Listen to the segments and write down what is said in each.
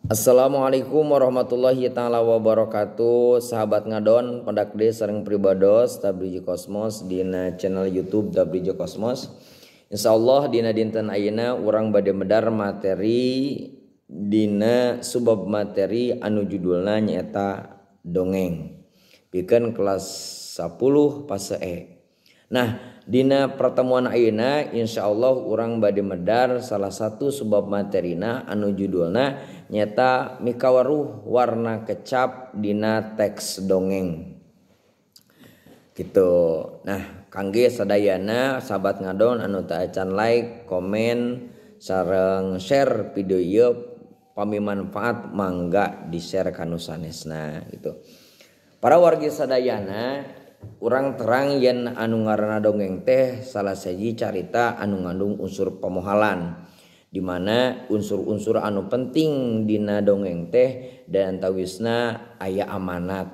Assalamualaikum warahmatullahi taala wabarakatuh. Sahabat ngadon pendak deui sareng pribados Tabriji Kosmos dina channel YouTube Tabriji Kosmos. Insyaallah dina dinten ayeuna urang bade medar materi dina subab materi anu judulna nyaeta dongeng pikeun kelas 10 fase E. Nah, dina pertemuan ayeuna insyaallah urang bade medar salah satu subab materina anu judulna nyata mikawaruh warna kecap dina teks dongeng gitu. Nah, kangge sadayana sahabat ngadon anu teu acan like, komen, sareng share video ieu pami manfaat mangga di-share ka nu sanesna gitu. Para wargi sadayana, urang terang yen anu ngaranna dongeng teh salah sahiji carita anu ngandung unsur pamohalan, di mana unsur-unsur anu penting dina dongeng teh dan tawisna aya amanat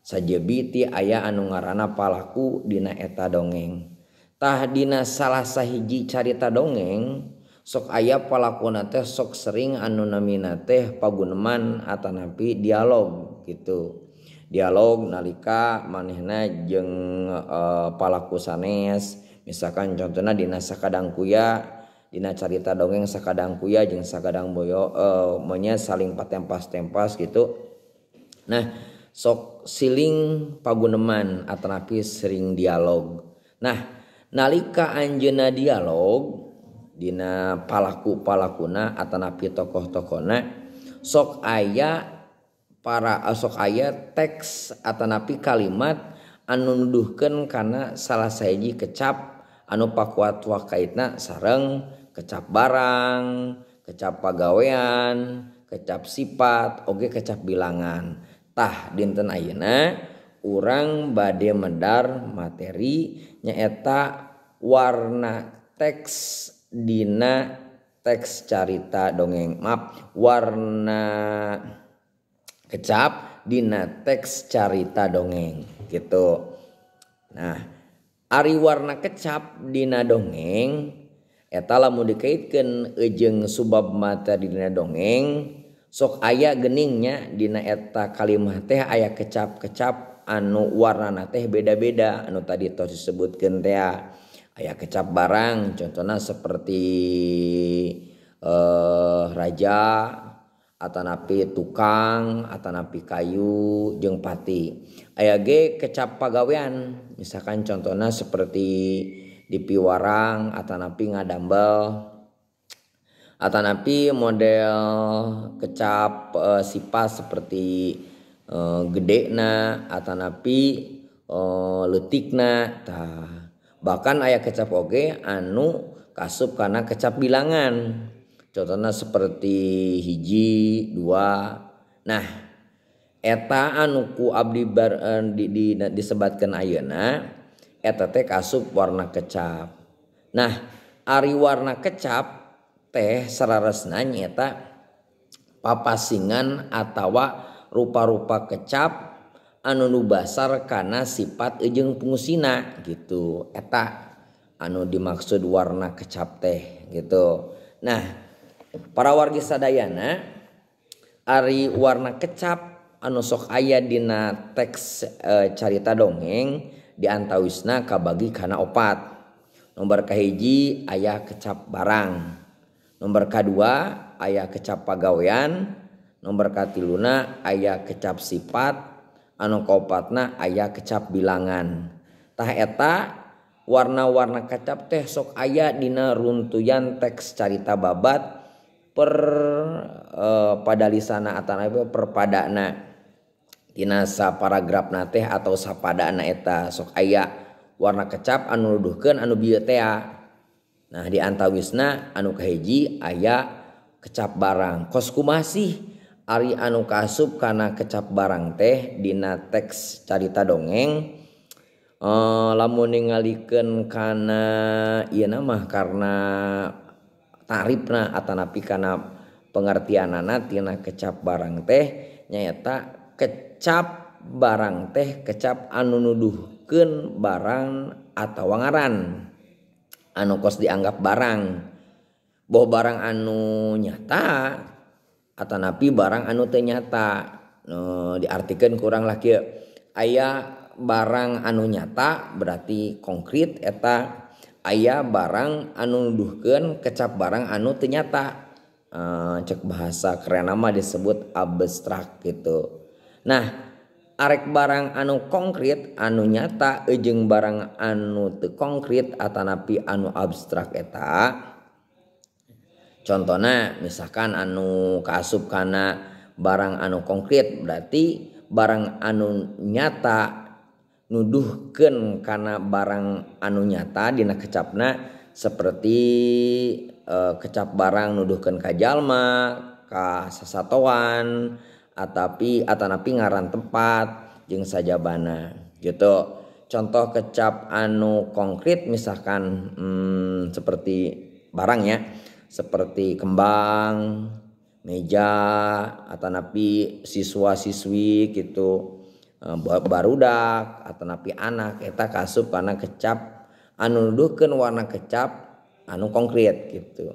sajebi ti aya anu ngaranna palaku dina eta dongeng. Tah dina salah sahiji carita dongeng sok aya palakuna teh sok sering anu namina teh paguneman atanapi dialog gitu. Dialog nalika manehna jeung palaku sanes, misalkan contohna dina Sakadang Kuya, dina carita dongeng Sakadang Kuya jeung Sakadang Boyo monya saling patempas-tempas gitu. Nah, sok siling paguneman atanapi sering dialog. Nah, nalika anjeunna dialog dina palaku-palakuna atanapi tokoh-tokohna sok aya para sok aya teks atanapi kalimat anu nuduhkeun kana salah sahiji kecap anu pakuat wakaitna sareng kecap barang, kecap pagawean, kecap sifat, oge kecap bilangan. Tah dinten ayeuna urang bade medar materi nyaeta warna teks dina teks carita dongeng. Maaf, warna kecap dina teks carita dongeng gitu. Nah, ari warna kecap dina dongeng eta lamun dikaitkeun jeung subab materi dina dongeng sok aya geningnya dina eta kalimah teh aya kecap-kecap anu warnana teh beda-beda anu tadi tos disebutkeun teh. Aya kecap barang contohna seperti raja atanapi tukang atanapi kayu jeung pati. Aya ge kecap pagawean misalkan contohna seperti dipiwarang atanapi ngadambel atanapi model kecap sifat seperti gedena atanapi leutikna. Tah, bahkan aya kecap oge anu kasup kana kecap bilangan contohnya seperti hiji, dua. Nah, eta anu ku abdi disebatkeun ayeuna eta teh kasup warna kecap. Nah, ari warna kecap teh sararesna nyaeta papasingan atawa rupa-rupa kecap anu nu basar kana sifat jeung fungsina gitu. Eta anu dimaksud warna kecap teh gitu. Nah, para wargi sadayana, ari warna kecap anu sok aya dina teks carita dongeng diantawisna kabagi kana opat. Nomor kahiji aya kecap barang, nomor kadua aya kecap pagawean, nomor katiluna aya kecap sifat, anu kaopatna aya kecap bilangan. Tah eta warna-warna kecap teh sok aya dina runtuyan teks carita babat per padalisana atanapi perpadana dina saparagrafna teh atau sapadana eta sok aya warna kecap anu nuduhkeun anu bieu teh. Nah, di antawisna anu kahiji aya kecap barang. Kos kumaha sih ari anu kaasup kana kecap barang teh dina teks carita dongeng? Lamun ningalikeun kana ieu mah karena tarifna atanapi kana pengertianana tina kecap barang teh nyaeta kecap barang teh kecap anu nuduhkeun barang atawa ngaran anu kos dianggap barang, boh barang anu nyata atanapi barang anu teu nyata. Diartikeun kurang lah kieu, aya barang anu nyata berarti konkret eta, aya barang anu nuduhkeun kecap barang anu teu nyata. Cek bahasa keren mah disebut abstrak gitu. Nah, arek barang anu konkret anu nyata jeung barang anu teu konkret atanapi anu abstrak eta, contohna misalkan anu kaasup kana barang anu konkret berarti barang anu nyata nuduhkeun kana barang anu nyata dina kecapna, seperti kecap barang nuduhkeun ka jalma, ka sasatoan, atanapi ngaran tempat jeung sajabana gitu. Contoh kecap anu konkret misalkan seperti barangnya seperti kembang, meja, atanapi siswa-siswi gitu, barudak atanapi anak, eta kasup kana kecap anu nuduhkeun warna kecap anu konkret gitu.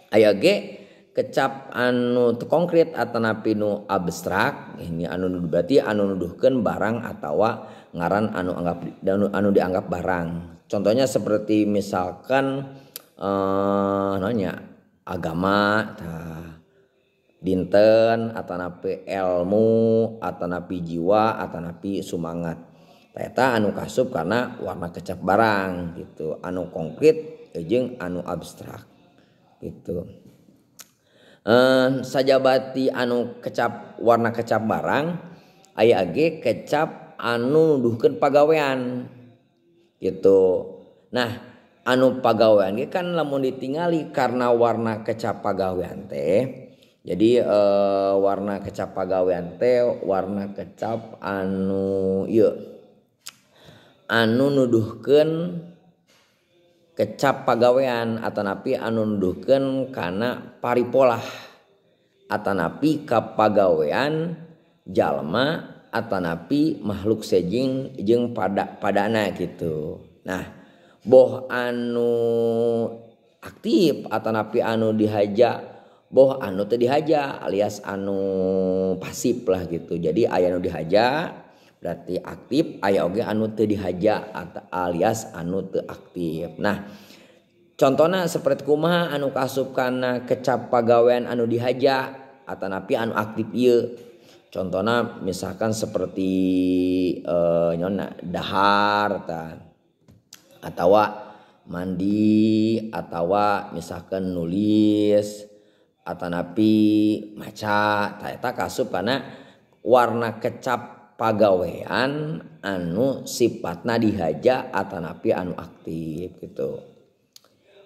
Aya ge kecap anu teu konkret atanapi nu abstrak, ini anu berarti anu nuduhkeun barang atawa ngaran anu anggap anu dianggap barang. Contohnya seperti misalkan naonnya agama tah, dinten atanapi ilmu atanapi jiwa atanapi sumangat. Eta anu kasup karena warna kecap barang gitu, anu konkret jeung anu abstrak gitu. Sajabati anu kecap warna kecap barang aya ge kecap anu nuduhkeun pagawean gitu. Nah, anu pagawean ge kan lamun ditingali karena warna kecap pagawean teh, jadi warna kecap pagawean teh warna kecap anu ieu anu nuduhkeun kecap pagawean atanapi anu nuduhkeun kana paripolah atanapi kapagawean jalma atanapi makhluk sejing jeung padana gitu. Nah, boh anu aktif atanapi anu dihaja, boh anu teu dihaja alias anu pasif lah gitu. Jadi aya anu dihaja berarti aktif, aya oge anu teu dihaja alias anu teu aktif. Nah, contohna seperti kumaha anu kaasup kana kecap pagawean anu dihaja atanapi anu aktif ieu. Contohna misalkan seperti nyona dahar tah, atawa mandi, atawa misalkan nulis atanapi maca, tah eta kaasup kana warna kecap pagawean anu sifatna dihaja atanapi anu aktif gitu.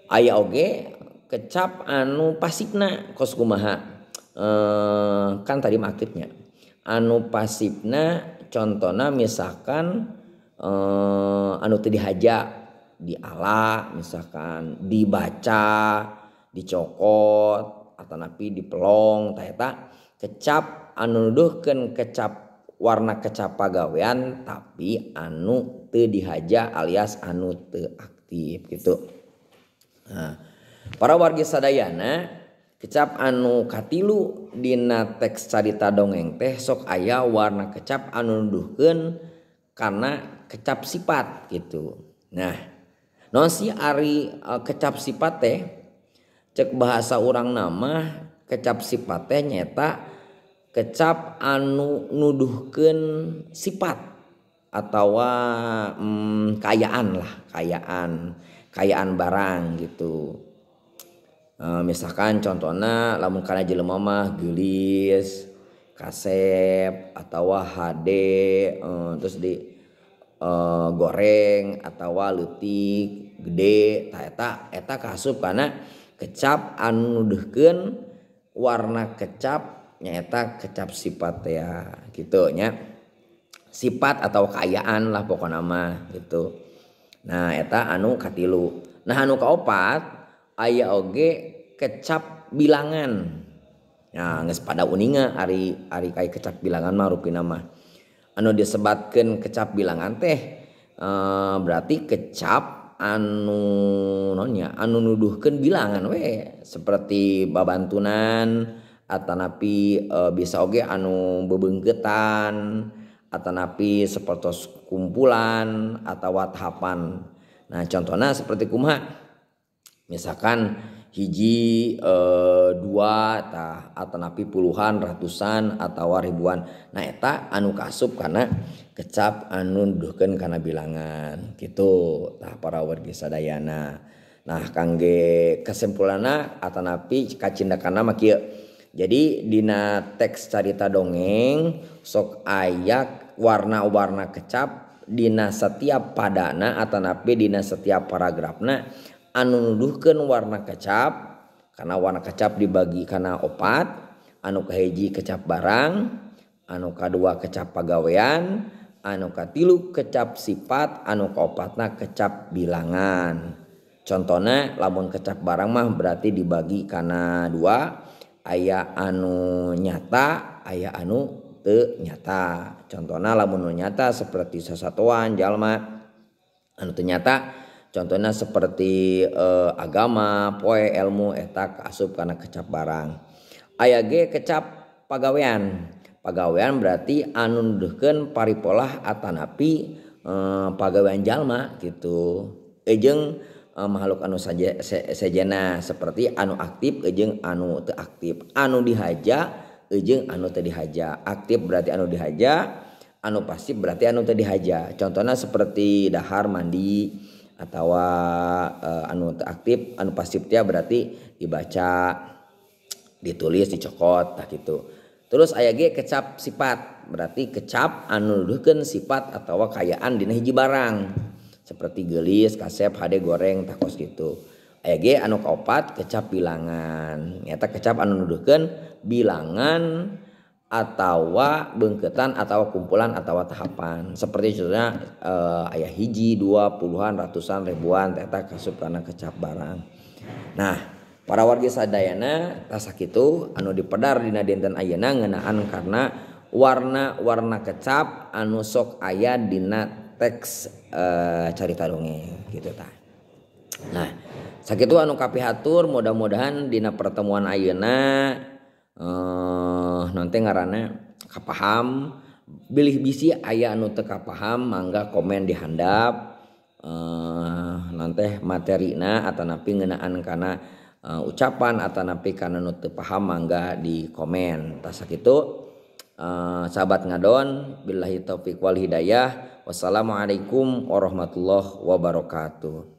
Aya oge kecap anu pasifna kos kumaha, kan tadi mah aktifnya. Anu pasifna contohna misalkan anu teu dihaja diala, misalkan dibaca, dicokot atanapi dipelong, tah eta kecap anu nuduhkeun kecap warna kecap pagawean tapi anu teu dihaja alias anu teu aktif gitu. Nah, para wargi sadayana, kecap anu katilu dina teks carita dongeng teh sok aya warna kecap anu nuduhkeun kana kecap sifat gitu. Nah, naon sih ari kecap sifat teh? Cek bahasa urang nama kecap sifat teh nyeta kecap anu nuduhkeun sifat atawa kayaan lah, kayaan barang gitu. Misalkan contohna lamun kana jelema mah geulis, kasep atawa hade, terus di goreng atawa leutik, gede, tah eta kaasup kana kecap anu nuduhkeun warna kecap nyaeta kecap sifat ya gitu nya. Sifat atau kaayaan lah pokona mah gitu. Nah, eta anu katilu. Nah, anu kaopat aya oge kecap bilangan. Nah, geus pada uninga ari ari kecap bilangan mah rupina mah. Anu disebatkeun kecap bilangan teh berarti kecap anu naonnya anu nuduhkeun bilangan we, seperti babantunan atanapi bisa oge anu bebeungkeutan atanapi sapertos kumpulan atawa tahapan. Nah contohna seperti kumaha, misalkan hiji dua tah atanapi puluhan ratusan atawa ribuan. Nah eta anu kaasup kana kecap anu nuduhkeun kana bilangan gitu tah para wargi sadayana. Nah kangge kesimpulanna atanapi kacindakanna mah kieu. Jadi dina teks carita dongeng sok aya warna-warna kecap dina setiap padana atanapi dina setiap paragrafna anu nuduhkeun warna kecap, karena warna kecap dibagi kana opat, anu kahiji kecap barang, anu kadua kecap pagawean, anu katilu kecap sifat, anu kaopatna kecap bilangan. Contohna lamun kecap barang mah berarti dibagi kana dua, aya anu nyata, aya anu teu nyata. Contohna lamun nu nyata seperti sasatoan jalma, anu teu nyata contohnya seperti agama, poe, ilmu eta kaasup kana kecap barang. Aya ge kecap pagawean. Pagawean berarti anu nuduhkeun paripolah atanapi pagawean jalma gitu. Jeung makhluk anu sejena seperti anu aktif jeung anu teu aktif, anu dihaja jeung anu teu dihaja. Aktif berarti anu dihaja, anu pasif berarti anu teu dihaja. Contohnya seperti dahar, mandi atawa anu teu aktif, anu pasif teh berarti dibaca, ditulis, dicokot tah gitu. Terus aya ge kecap sifat, berarti kecap anu nuduhkeun sifat atawa kaayaan dina hiji barang seperti geulis, kasep, hade, goreng tah kos kitu. Aya ge anu kaopat kecap bilangan, nyata kecap anu nuduhkeun bilangan atawa beungkeutan atawa kumpulan atawa tahapan. Seperti contohnya aya hiji, dua, puluhan, ratusan, ribuan eta kasup kana kecap barang. Nah, para wargi sadayana tah sakitu anu dipedar dina dinten ayeuna ngeunaan karena warna-warna kecap anu sok aya dina teks carita dongeng gitu tah. Nah, sakitu anu kapihatur, mudah-mudahan dina pertemuan ayeuna nanti ngaranna kapaham, bilih bisi aya anu teu kapaham mangga komen di handap nanti materina atanapi ngeunaan kana ucapan atanapi kana nu teu paham mangga di komen. Tah sakitu sahabat ngadon, billahi taufik wal hidayah. Wassalamualaikum warahmatullahi wabarakatuh.